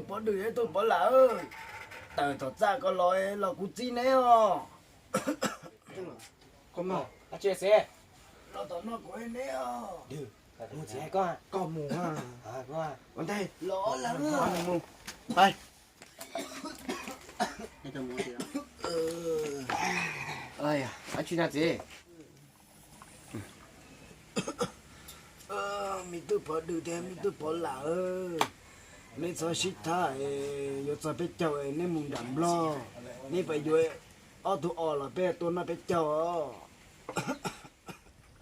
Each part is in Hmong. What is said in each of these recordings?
Pov Dwm, tus Pov Lam, tawm tom txaj ko los los kuv txib neb os. Los tom no kuv neb os. Mus txiv, koj mus. Ua ntej los lawm. Ab tsi na txiv. Me tub Pov Dwm thiab me tub Pov Lam, neb txhob sib tham, yuav txog peb caug neb mus nram Nplog, neb pab yuav ob tug os los peb tua noj peb caug os.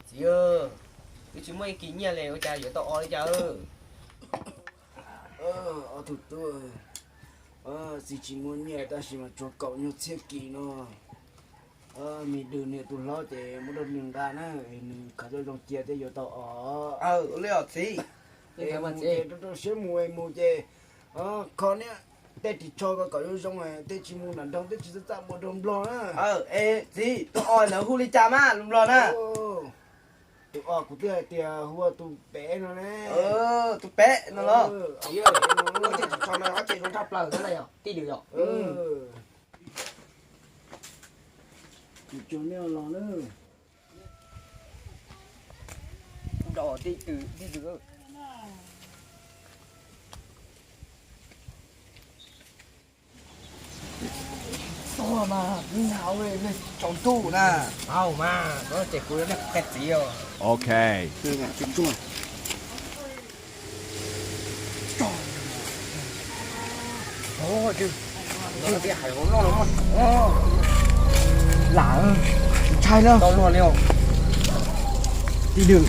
Txiv, wb tsis muaj ib kis nyiaj li ua cas yuav tau os li cas? Ob tug tub, txiv tsis muaj nyiaj tab sis mas tsuas kaum nyuag txhiab kis no. Me Dwm nws tus hlob ces muab rau nws nqa na, nws khaws zoo zoo cia thiaj yuav tau os. Ua li os txiv. Rau rau siab mus es mus ces kho niam tej ris tsho ko kom zoo zoo, tej tsis mus nram nroog tej tsis txaj txaj muag rau Nplog na. Es txiv, tus os lawv hu li cas mas lus Nplog na? Tus os kuv twb hais tias hu ua tus pem no ne. Tus pem no los? Tej ris tsho no ob ce zoo tshaj plaws na yog tij Dwm yom. Kuv coj nej los na. Kuv dau tij Dwm, tij Dwm. Txog mas, tsaus ntuj na. Au mas, no ces kuv yuav qhia txiv os. Ok. Lam, ntshai na. Tij Dwm,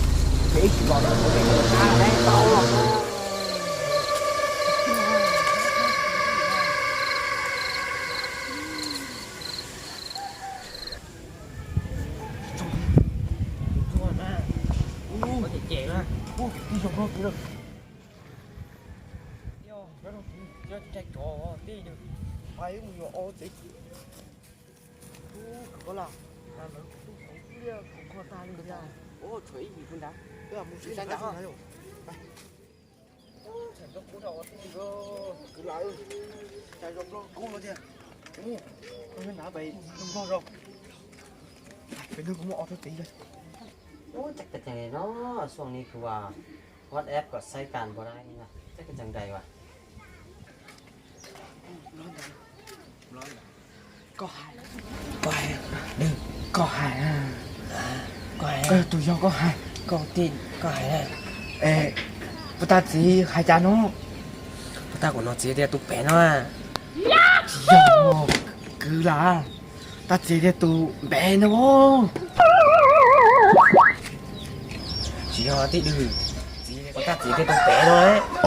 Kwv lam, cas zoo Nplog kub no thiab. Peb nrog kuv mus ob tug txiv. Ub, cas kawg tseem no, xyoo no kuv ua WhatsApp kom saib kas npua dab li no, cas kawg tseem nrais vas. Koj hais, koj hais, koj hais, tus yog koj hais, koj tij koj hais. Puas tas txiv hais cas no? Puas tas kuv no txiv tias tus pem no. Tsis yog, kwv lam, tas txiv tias tus npe no. Tsis yog tij Dwm, txiv tias tus pem no.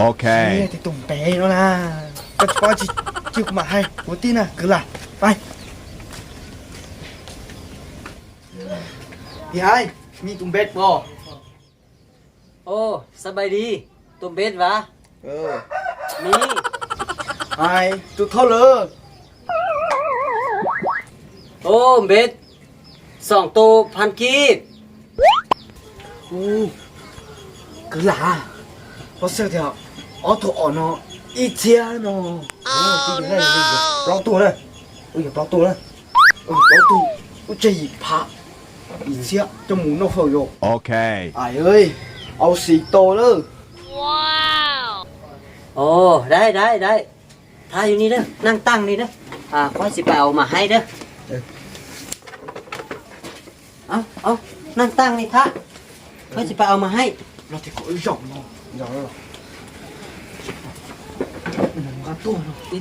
Ok, tias tus npe no na. Koj tsis paub tsis cia kuv mam hais, kuv tij na kwv lam. Pais. Pis hais, nyiam tus npe puas? Ub, sab npai di, tus npe vas. Ni, hais tus thauj lawm. Ub, npe xoom tus phan kib. Kwv lam, pab xeeb tias ob tug os no ib txhiab no. Plaub tug na, yog plaub tug na, plaub tug, ub tseg yim phav, ib txhiab coj mus noj fawm yom. Ok, au xis tau lawm. Ov, dai dai dai, thab yus ni dab, naj taaj ni dab, kuv tsis pab ua mas haib dab. Naj taaj ni thab, kuv tsis pab ua mas haib. Los tes kom zaum no, zaum no los. Tij Dwm, tij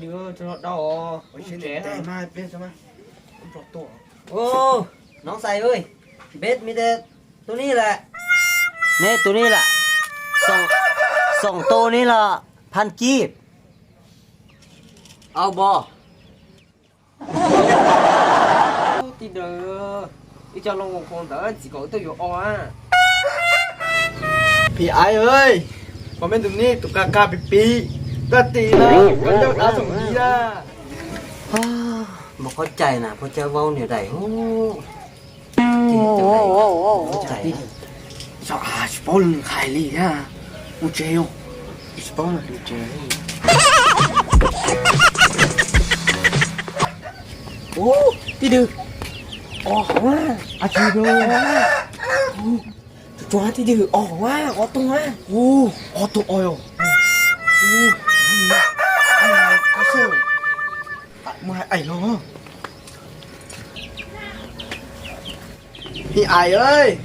Dwm, tij Dwm, ua tsev mas pliag tso mas. Ub, noov xais, npeb me tes tus ni lawm, neb tus ni lawm, xoom tus ni los phan kib. Au npo. Tij Dwm, ib co loo khoom ntawd txiv kom wb tuaj yuav os. Phim Aiv, koj me tus ni tus ka ka pim pim, koj tim na, koj coj dab xoom ntxiv na. Muaj qhov cai na, pog cawb vaub niam daim. Tsis paub hais li thiab, mus tsev os. Tsis paub mas tus tsev. Ub, tij Dwg. Os, hauv na. Ab tsi, tsuag tij Dwg, os, hauv na, ob tug na. Ub, ob tug os. Ub, mus hais ais los. Ib ais,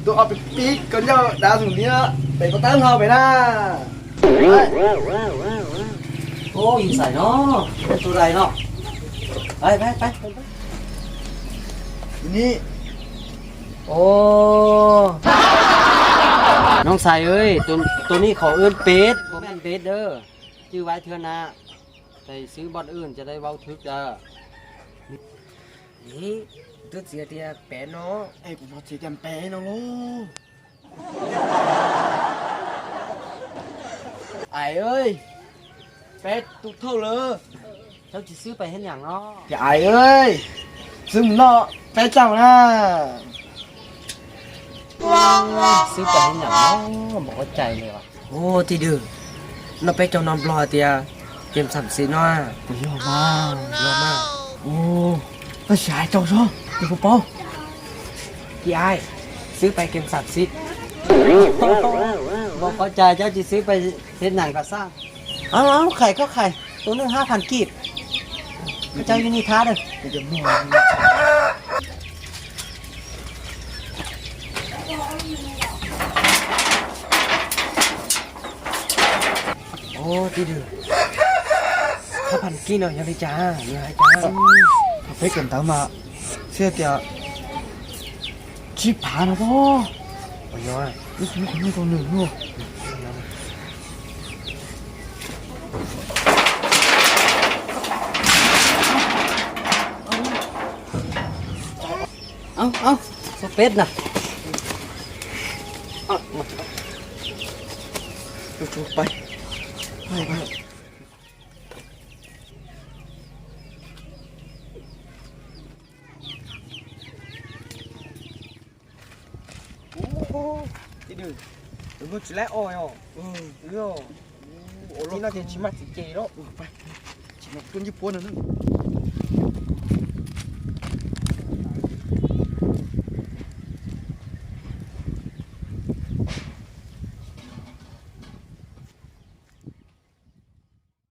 tus os pib pib koj ncauj dav tus niag pem koj tab hlo pem na. Ub, yus xaiv no, tus dais no. Pab, pab, pab. Ni. Ôô. Noog xais, tus, tus ni qhov wb peb, puas meej peb dawb, cwj vaib thwb na, tes xwb npoj wb ces dai vau thwb dawb. Ni, twb txiav tias peb no. Es kuv txiav tias peb no lauj. Ais, peb tus thauj lawm. Cov tsis xwb pais hib nyaam no. Ais, xwb mus noj peb caug na. Xwb pais hib nyaam no, npaum ua cai li. Ua tij Dwg, noj peb caug no nplog tias kem xam xim no. Yog mas, yog mas. Tab sis hais rau seb tus puas paub. Ais, xwb pais kem xam xim. Npaum ua cai cov tsis xwb pais hib nyaam kom xaj. Khais, koj khais tus neeg hab phan kib, koj coj yus ni thab dawb. Ua tij Dwg, hab phan kib no yog li cas, nws hais cas? Peb kawm ntawv mas xij tias tsib phav no pob. Ua, qhov nyuj rau nws no. Au, au, peb na. Ub, tij Dwg, tus no tsis laib os yog. Ua li no ces tsis mag txiv ces lawm. Tsis mag tuaj ntsib puab no.